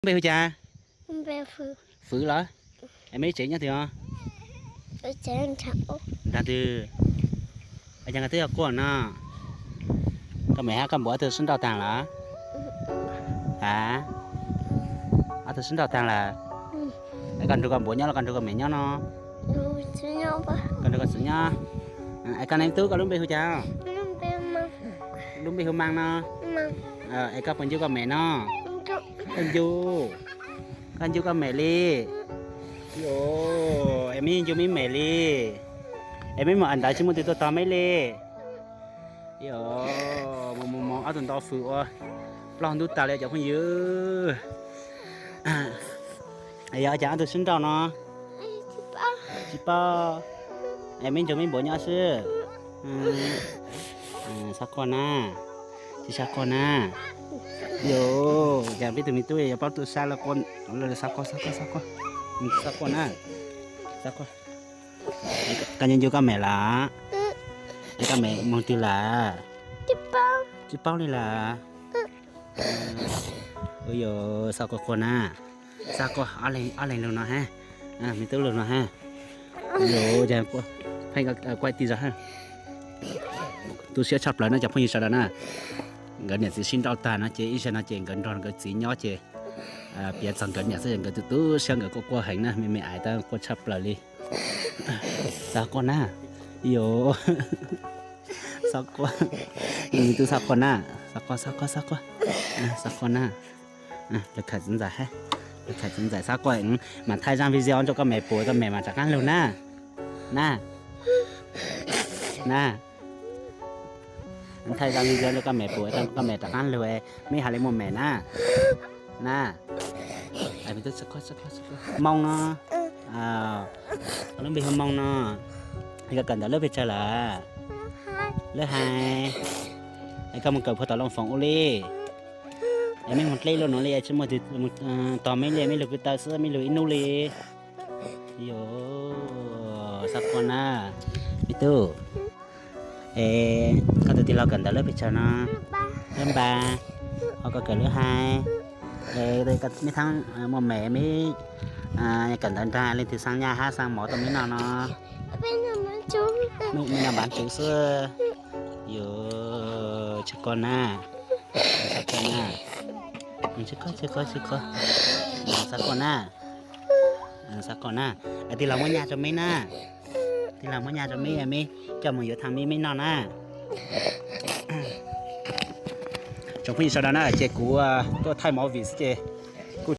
Npe hu cas? Fwv los? Es meb tsev nyob twg os? Nrag twg? Cas nkawd twb yog quaj no. Koj mem hab koj npuav ob tug sib nrauj taag lawm? A, ob tug sib nrauj taag lawm. Es koj nrug koj npuav nyob los koj nrug koj mem nyob no? Koj nrug koj txiv nyob. Es koj neeg tub, koj lub npe hu cas? Lub npe hu Maas no. Es koj puas ncu koj mem no? Koj ncu, koj ncu koj mem li. Es meb ncu meb mem li. Es meb mus ntawd tsis muaj twg tuaj tog meb li. Mus mus mus, ob tug nto fwm ua plaub ntub tas li cov phooj ywg. Yog cas ob tug sib nrauj no? Tsis paub. Es meb nrug meb npuav nyob xwb. Xav quaj na. Tsis xav quaj na. Yog cas peb tug me tub yuav paub tu sab lawm, xav quaj, xav quaj, xav quaj, xav quaj na. Xav quaj. Koj ncu ncu koj mem lawm? Es koj mem moog twg lawm? Tsis paub li lawm. Ua yog xav quaj quaj na. Xav quaj, ob leeg lug no hab. Me tub lug no hab. Yog pheej quaj ti zog hab. Tu siab tshaj plaws no cov phooj ywg sawv daws na. Nkawd niam txiv sib nrauj tag no ces ib zag no ces nkawd nrog nkawd txiv nyob ces piav txog nkawd niam xwb nkawd tu tu siab, nkawd quaj quaj heev na, me me ais tab quaj tshaj plaws li. Xav quaj na. Yog xav quaj. Me tub xav quaj na. Xav quaj, xav quaj, xav quaj. Xav quaj na. Lawv khawm txiv ntxawm hab. Lawv khawm txiv ntxawm, xav quaj. Mas thaij zaaj video rua koj mem pum, koj mem mas rov qaab lug na. Na. Na. Thaij zaaj video rua koj mem pum, koj mem rov qaab lug, meb has le muaj mem na. Na. Moos no. Koj lub npe hu Moos no. Koj kawm ntawv lub pes tsawg lawm? Lub hais. Es koj mus kawm puag tom Looj Foom ua li? Es meb moog dleb luaj nuav li, tsis muaj tog meb li, meb lug ko taw xwb, meb lug ib nub li. Yog xav quaj na. Me tub, es koj tus tij laug kawm ntawv lub pes tsawg no? Lub npa. Ho koj kawm lub hais. Es meb thaab muaj mem, meb kawm ntawv nraag, leej twg xaa nyaj hab xaa mov rau meb noj no? Meb noj npav tsuv xwb. Yog tsis quaj na. Tsis quaj, tsis quaj, tsis quaj. Xav quaj na. Xav quaj na. Es tij laug muab nyaj rau meb na. Tij laug muab nyaj rau meb, meb coj mus yuav thaam meb, meb noj na. Tsoom phooj ywg sawv daws na, ces kuv tuaj thaij movie xwb ces